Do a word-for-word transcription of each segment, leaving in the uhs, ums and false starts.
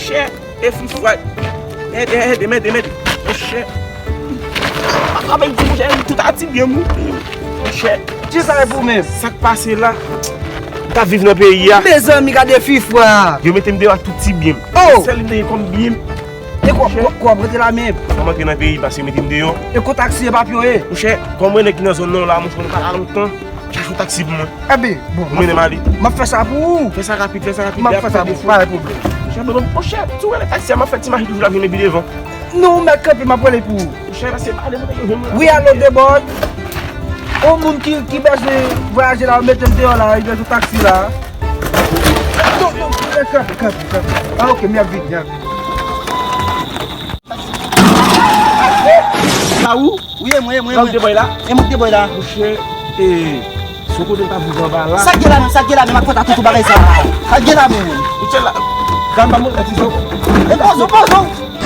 Chè, e fifwa. Mède, mède, mède, mède. Monchè. Papa, ben, di, monchè, tout a ti byen, mou. Monchè. Kisa e pou menm? Sa k pase la? M t ap viv nan peyi a. Mezanmi, gade fifwa. Yo mete m deyò ak tout ti byen m. Oh! Sèl li m te gen kòm byen m. E kwa, kwa, kwa, w ap rete la menm? Mwen antre nan peyi, paske yo mete m deyò. E kot taksi e papye yo ye? Monchè, kòm mwen nèg ki nan zòn nan la, monchè, mwen pa la lontan. Chache yon taksi pou mwen. Ebyen, bon, ou mennen m ale. M ap fè sa pou ou. Fè sa rapid, fè sa rapid. M ap fè sa pou ou, pa gen pwoblèm. Monchè, bon, monchè, si w rele taksi a, m ap fè ti machin toujou la vin epi devan. Non, ou mèt kanpe, m ap rele pou ou. Monchè, pase pale, mwen te jwenn mwen. Wi, alo, de bòy. Yon moun ki, ki bezwen vwayaje la, yo mete m deyò la, li bezwen taksi la. Non, non, kanpe, kanpe, kanpe. Ah, ok, m ap vini, m ap vini. Sa ou? Wi, e mwen, e mwen, e mwen. Mwen k te bòy la? E mwen k te bòy la. Monchè, e, sou kote m ta viv anba la. Sa k gen la menm, sa k gen la menm ak fòt a toutou bagay sa? Sa k gen la menm? Monchè la, gade m pa montre ti zò. E pozo, pozo,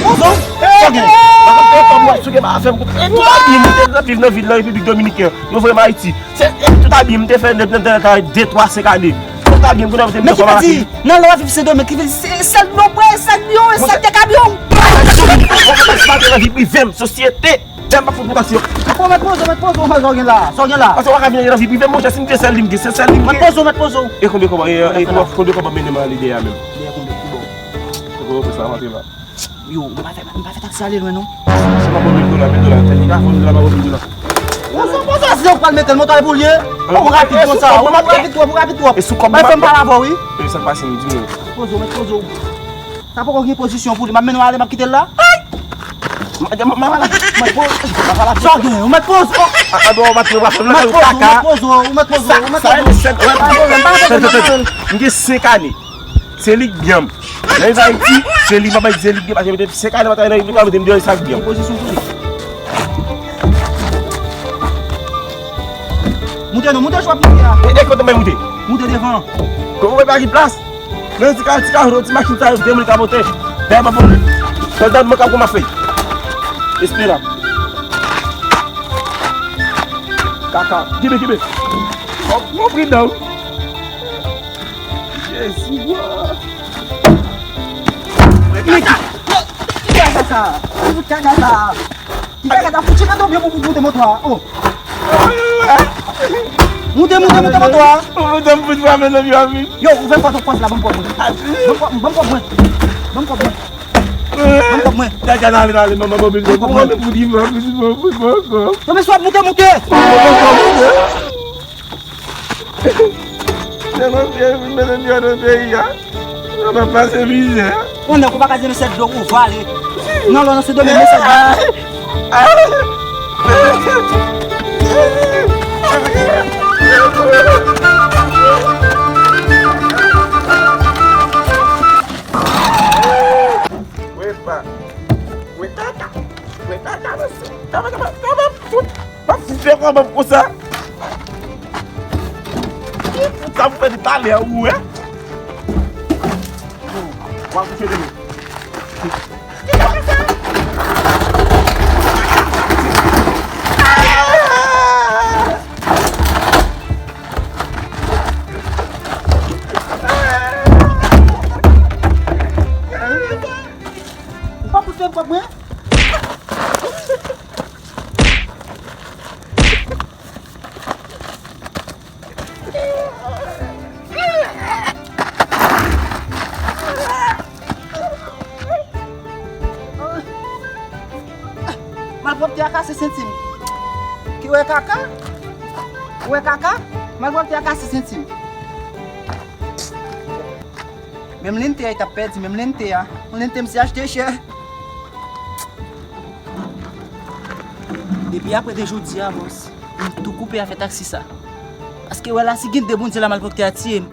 pozo. Sa gen? Mwen konn e kòb mwen sou gen pa fè m kout. E tout abiye m te viv nan vil nan Repiblik Dominikèn. Yo voye m Ayiti. Se, e, tout abiye m te fè nan, nan, nan, nan de, twa, senk ane. Tout abiye m kounye a mete m nan kòb a la. Nan lè w ap viv Sendomeng, ki vin, se, sèl non, prè, sèl non, e sèl te kabyon. Mwen pa t nan vi prive m, sosyete. Dèyè m pa fout pwokasyon. Ou mèt poze w, mèt poze w, sa w gen la? Sa w gen la? Paske w pa ka vin nan vi prive m, monchè, si m gen sèl li, m gen se sèl li m gen. Mèt poze w, mèt poze w. E konbyen kòb, e, e, konbyen kòb w ap mennen m ale dèyè a menm? Dèyè konbyen? Ki bò? Konbyen w fè sa, w antre la? Yo, m pa fè, m pa fè taksi ale lwen non. Se pa bon mil dola, mil dola. Tèl li ka fè mil dola, pa bon mil dola. Pozo, pozo, si w pral mete l, mwen ta pou l ye. Ou rapid konsa, ou rapid twòp, ou rapid twòp. E sou kòb mwen. Fè m pale avè w, wi. E sa k pase, di mwen. Pozo, mèt poze w. Sa poko gen pozisyon pou li. M ap mennen w ale, m ap kite l la. Ay! M, m, m, m, m, m, sa w gen, ou mèt poze w. A, a, non, w pa t, w pa t, w pa t, ou mèt poze w, ou mèt poze w, ou mèt poze w. M gen senk ane. Se li k byen m. Lè m rive Ayiti, se li, papa di se li k byen, paske mete senk ane m ap travay nan Repiblik la, mete m deyò, e sa k byen m. Pozisyon pou li. Moute non, moute, chwa moute a. E, e kote mwen moute? Moute devan. Kòman mwen pa gen plas? Men ti ka, ti ka, ti machin sa yo, demoun ka monte. Dèyè pa bon. Pandan mwen ka pran m ap fè. Espera. Kaka. Kibe, kibe. Mwen pridan. Jezi, wa. Men ki, ki kaka sa? Ki kaka sa? Ki kaka sa? Fouti nan tonbe pou, pou moute moto a. Oh. Moute, moute, moute moto a. Moute m fout frape nan pye a, wi. Yo, ouvè pòt, pòt la, ban m kòb mwen. Ban m kòb, ban m kòb mwen. Ban m kòb mwen. Ban m kòb mwen. Dada, ale, ale, manman, ban m kòb mwen. Ban m kòb mwen. Ban m kòb mwen. Yo, mesye, w ap moute, moute. Ban m kòb mwen. Se konsa yo vin mete m deyò nan peyi a. Mwen pa pase mizè. Yon nèg ou pa ka di mesye dlo ou vale. Non, non, non, se domen mesye dlo. Wepa. Wetata. Wetata, mesye. Taba, taba, taba, fout. M ap fè kòman konsa? Ki fout sa pou fè di talè a, ou wè? W ap kouche demen. Ki sa w fè sa? Ou pa pou fè m kòb mwen? Malpwòpte a kase senti m. Ki wè kaka? Ou wè kaka? Malpwòpte a kase senti m. Menm lente a, li t ap pèdi, menm lente a. Yon lente misye achte chè. Depi apre de jodi a, bòs, m tou koupe afè taksi sa. Paske wè la, si gen de Bondye la, malpwòpte a tiye m.